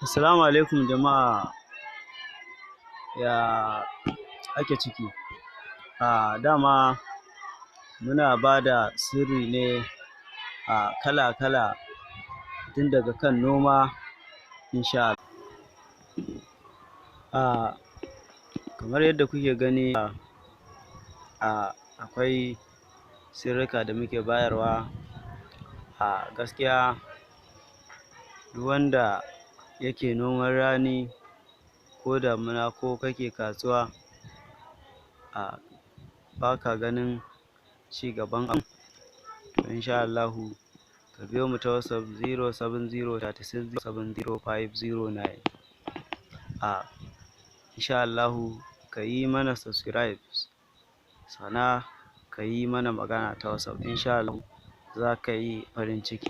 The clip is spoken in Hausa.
Assalamu alaikum jama'a, ya ake ciki? Dama muna bada sirri ne a kala-kala, tun daga kan noma insha kamar yadda kuke gani, akwai sirrika da muke bayarwa. A gaskiya, duk wanda yake noman rani ko damina, ko kake kasuwa, baka ganin cigaban abu, to insha Allahu ka biyo mu ta WhatsApp 07036070509. Insha Allahu kayi mana subscribe, sannan kayi mana magana ta WhatsApp. Insha Allahu zaka yi farin ciki.